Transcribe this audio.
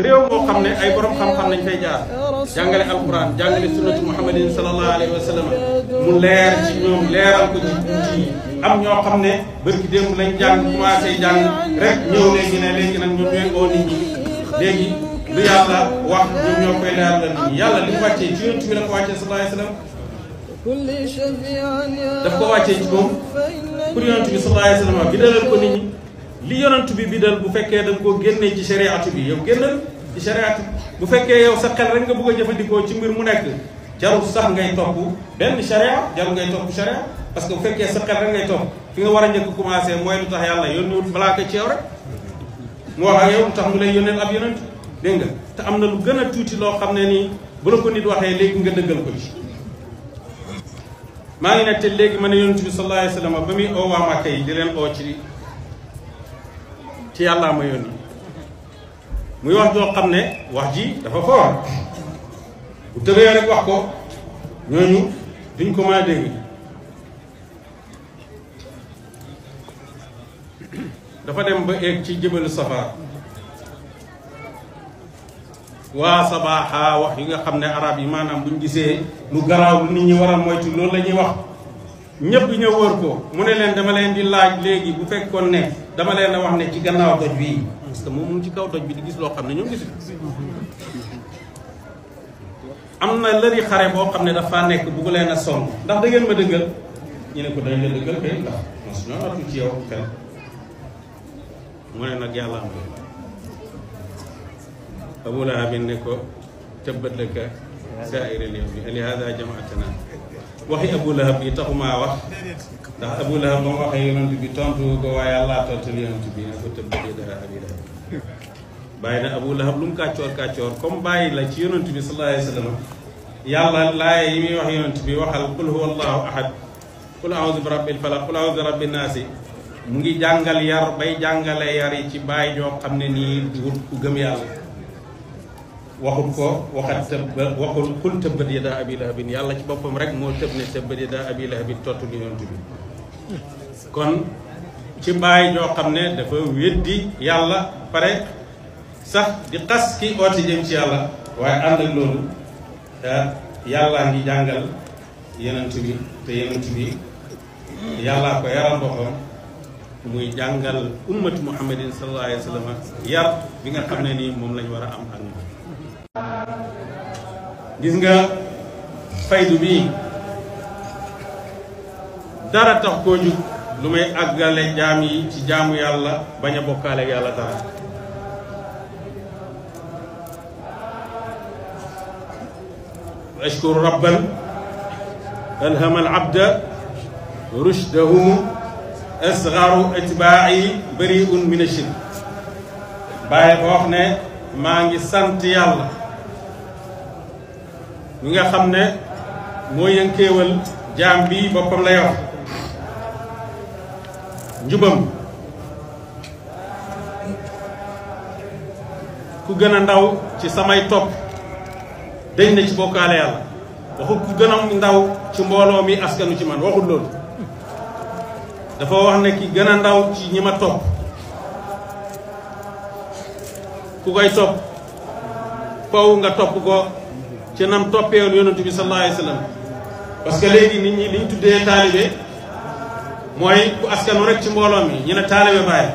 réew moo xam ne ay borom xam-xam lañ fay jaar jàngale alquran jàngale sunnatu muhammadin sallallahu alayhi wa sallam mu leer ci ñoom leeral ko ci am ñoo xam ne bërki démb lañ jàng commencé jàng rek ñëw léegi ne léegi nag ñoom ñooy oo nit ñi léegi lu yàlla wax ñoom ñoo koy leeral la nit ñi yàlla li mu wàccee ci yonent bi la ko wàccee sallallahu alayhi wa sallam daf ko wàccee ci moom pour yonent bi sallallahu alayhi wa sallam bi dalal ko nit ñi li yonent bi bidal bu fekkee da nga koo génnee ci shariatu bi yow génnal ci shariatu bu fekkee yow sa xel rek nga bëgg a jëfandikoo ci mbir mu nekk jarul sax ngay topp benn sharia jarul ngay topp sharia parce que bu fekkee sa xel rek ngay topp fi nga war a njëkk commencé mooy lu tax yàlla yónniwul malaaka ci yow rek mu wax ak yow lu tax mu lay yónneel ab yonent dégg nga te am na lu gën a tuuti loo xam ne nii bu la ko nit waxee léegi nga dëggal ko ci maa ngi nekk te léegi ma ne yonent bi sallallahu alayhi wa sallam ba muy oo waa Màkka yi di leen oo ci yàllaa ma yónni muy wax joo xam ne wax ji dafa foor bu tëbee rek wax ko ñooñu duñ ko mën a dégg dafa dem ba egg ci jëbalu Safa waa Sabaha wax yi nga xam ne arab yi maanaam buñ gisee lu garaaw lu nit ñi war a moytu loolu la ñuy wax ñëpp ñëw wër ko mu ne leen dama leen di laaj léegi bu fekkoon ne dama leen a wax ne ci gannaaw doj bii parce que moom mu ngi ci kaw doj bi di gis loo xam ne ñoom gisul am na lëri xare boo xam ne dafa nekk bugg leen a song ndax da ngeen ma dëggal ñu ne ko dañ la dëggal kay ndax mos ñoo atu ci yow xel mu ne nag yàlla am Abu Lahab ne ko tabbat laka saa'iril yawmi li haadaa jama'tanaa waxi Abu Lahab yi taxumaa wax ndax Abu Lahab ba mu waxee yonent bi tontu ko waaye yàllaa tontul yonent bi ne ko tabbat yadaa Abii Lahab bàyyi na Abu Lahab lu mu kàccoor comme bàyyi la ci yonent bi sallallahu alayhi wa sallam yàlla laaye yi muy wax yonent bi waxal qul huwa allahu ahad qul a'uudu bi rabbil falaq qul a'uudu bi rabbin naasi mu ngi jàngal yar bay jàngale yar yi ci bàyyi joo xam ne nii wut ku gëm yàlla waxul ko waxat tëb waxul xul tëbbat yadaa Abii Lahabin yàlla ci boppam rek moo tëb ne tëbbat yadaa Abii Lahabin tontu li yonent bi kon ci bàyyi joo xam ne dafa weddi yàlla pare sax di xas ki ooti jëm ci yàlla waaye ànd ak loolu yàllaa ngi jàngal yonent bi te yonent bi yàllaa ko yaral boppam muy jàngal ummatu muhammadin sallallahu alayhi wa sallam yar bi nga xam ne nii moom lañ war a am ak moom gis nga faydu bi dara tax koo jug lu may àggale jaam yi ci jaamu yàlla bañ a bokkaale ak yàlla dara ashkuru rabban alhama al abda rushdahu asgaru itbaa'i bari'un min ashirk bàyyi ba wax ne maa ngi sant yàlla mi nga xam ne moo yënkeewal jaam bi boppam lay wax njubam ku gën a ndaw ci samay topp dañ na ci bokkaale yàlla waxul ku gën a ndaw ci mbooloo mi askanu ci man waxul loolu dafa wax ne ki gën a ndaw ci ñi ma topp ku koy topp faw nga topp ko ci nam toppeewoon yonent bi sallallahu alayhi wa sallam parce que léegi nit ñi liñ tuddee taalibe mooy ku askanu rek ci mbooloo mi ñu ne taalibe Baay